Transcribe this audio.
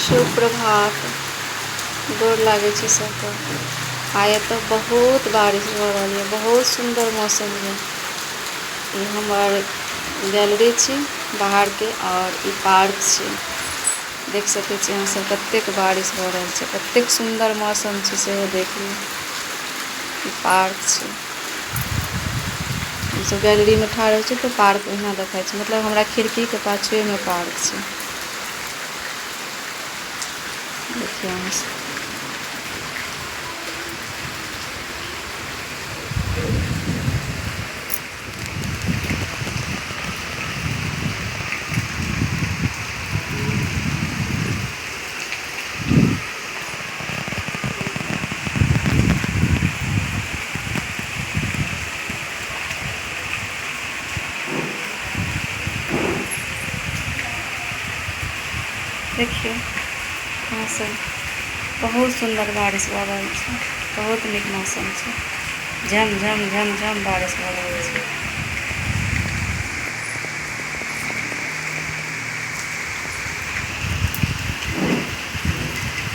सुप्रभात। गोर लागै छी सबके। आइ एतऽ बहुत बारिश भऽ रहल यऽ, बहुत सुन्दर मौसम यऽ। ई हमर गैलरी छी बाहरके आओर ई पार्क छी। देख सकै छी अहाँ सब कतेक बारिश भऽ रहल छै, कतेक सुन्दर मौसम छै सेहो देख लियौ। ई पार्क छी। हमसब गैलरीमे ठाढ़ होइ छी तऽ पार्क ओहिना देखाइ छै, मतलब हमरा खिड़कीके पाछुएमे पार्क छै। देखियौ अहाँ सब। देखियौ मौसम बहुत सुन्दर बारिश भऽ रहल छै, बहुत नीक मौसम छै। झम झम झम झम बारिश भऽ रहल छै।